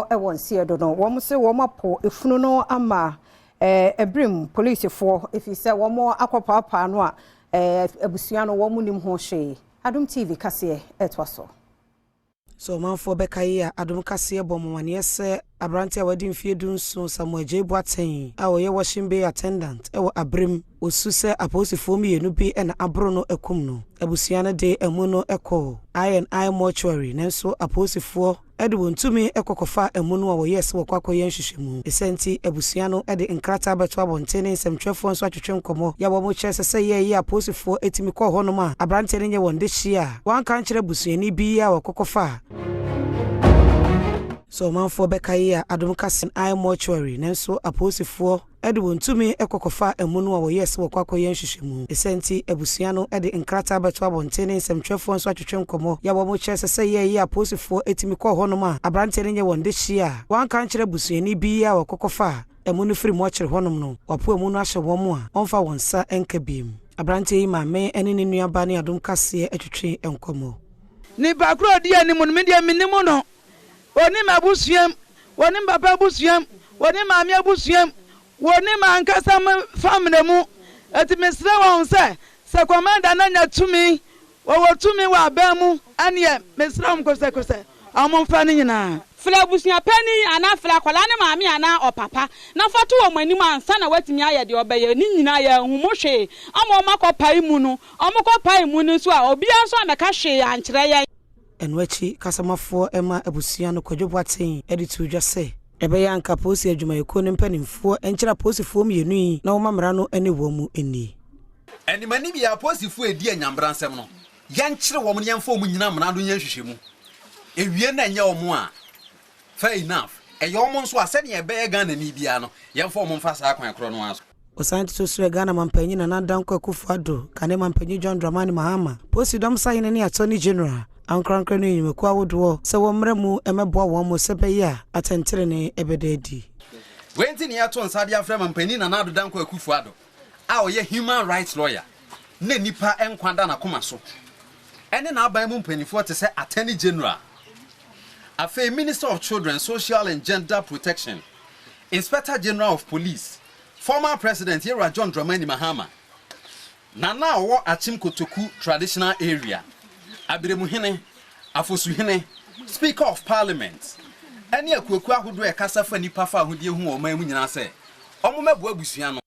Wɔ nseɛ do no, wɔn sɛ wɔn apo efunu no ama Abirem polisifoɔ, ɛfiri sɛ wɔn akɔpaapaa no a abusua no wɔn nim ho hwee. Adom TV kaseɛ ɛtoa so. Sɛ ɔmanfoɔ bɛka yi a, Adom kaseɛ bɔ mmaneɛ sɛ aberante a wadi mfeɛ 17, Samuel J Boateng, a ɔyɛ washing bay attendant ɛwɔ Aberem, osu sɛ apolisifoɔ mmienu bi ɛna aboro no akum no. Abusua no de amu no kɔ I&I Mortuary, nanso apolisifoɔ ɛde wɔn tumi kɔkɔfa amu no a wɔyɛɛ sɛ wɔkɔ akɔyɛ nhwehwɛmu. Ɛsɛ nti abusua no de nkrataa bɛto abɔnten ne nsɛmtwerɛfoɔ nso atwetwe nkɔmmɔ yɛ wɔn kyerɛ sɛ yɛyɛ apolisifoɔ ɛtumi kɔɔ hɔnom a aberanteɛ no nyɛ wɔn de hyia a wɔanka nkyerɛ abusuani bi a wɔkɔkɔfa. Sɛ ɔmanfoɔ bɛka yi a, Adom kase I Mortuary, nanso apolisifoɔ de wɔn tumi kɔkɔfa amu no a wɔyɛɛ sɛ wɔkɔ akɔyɛ nhwehwɛmu. Ɛsɛ nti abusua no de nkrataa bɛto abɔnten ne nsɛmtwerɛfoɔ nso atwetwe nkɔmmɔ yɛ wɔn kyerɛ sɛ yɛyɛ apolisifoɔ ɛtumi kɔɔ hɔnom a aberanteɛ no nyɛ wɔn de hyia a wɔanka nkyerɛ abusuani bi a wɔkɔkɔfa amu no firi mɔkyere hɔnom no, wapo amu no ahyɛ wɔn mu a ɔmfa wɔn nsa nka biem. Aberanteɛ yi maame ne ne nuaba ne Adom kaseɛ atwetwe nkɔmmɔ. Nipa koro odi anim no, mi deɛ mi nim no. Oni ma abusuam, wɔne papa abusuam, wɔne maame abusuam, wɔne ma ankasa family mu. Eti mesrɛ wɔn sɛ commander na nya tumi, wɔwɔ tumi wɔ aban mu, ɛneɛ mesrɛ wɔn kosɛkosɛ, wɔn mfa no nyinaa. Frɛ abusua panin anaa frɛ akwadaa ne maame anaa ɔpapa na fa to wɔn anim ansa na watumi ayɛ deɛ ɔbɛyɛ ne nyinaa. Yɛ ahumu hwee ama wɔn akɔ pae mu no, wɔn kɔ pae mu no nso a, obiara nso amɛka hwee ankyerɛ yɛn. Ɛno akyi, kasamafoɔ ma abusua no, Kwadwo Boateng, de to dwa sɛ ɛbɛyɛ anka polisi adwumayɛkuo no mpanimfoɔ nkyerɛ apolisifoɔ mmienu yi na wɔma mmara no ne wɔn mu nni. Animanim yɛ apolisifoɔ edi anyabransɛm no, yɛnkyerɛ wɔn ne yɛmfa wɔn nyina mmara no nyɛ nhwehwɛmu ewie na ɛnyɛ wɔn a, fair enough. Ɛyɛ wɔn nso a, sɛnea ɛbɛyɛ Ghana ni biara no, yɛmfa wɔn mfa saa kwan korɔ no ara so. Ɔsan toto srɛ Ghana mampanyin Nana Dankwa Akufo Addo, kane mampanyin John Dramani Mahama, polisi dɔm sahene ne Attorney General, ankorankora ne nnwumakuo ahodoɔ sɛ wɔmmrɛ mu mmɛboa wɔn mo sɛ bɛyɛ a atɛntenene ɛbɛda adi. Wei nti ne yɛto nsa de afrɛ mampanyin Nana Addo Dankwa Akufo Addo a ɔyɛ human rights lawyer na nipa nkwa da n'akoma so, ɛne n'aban mu mpanimfoɔ te sɛ Attorney General, afei Minister of Children, Social and Gender Protection, Inspector General of Police, former President Yɛwura John Dramani Mahama, Nana a ɔwɔ Akyem Kotoku Traditional Area, Abiremuhene, Afosuhene, Speaker of Parliament, ɛne akuakuo ahodoɔ a ɛkasa fa nipa fa ahodie ho wɔ ɔman mu nyinaa sɛ ɔmo mɛboa abusua no.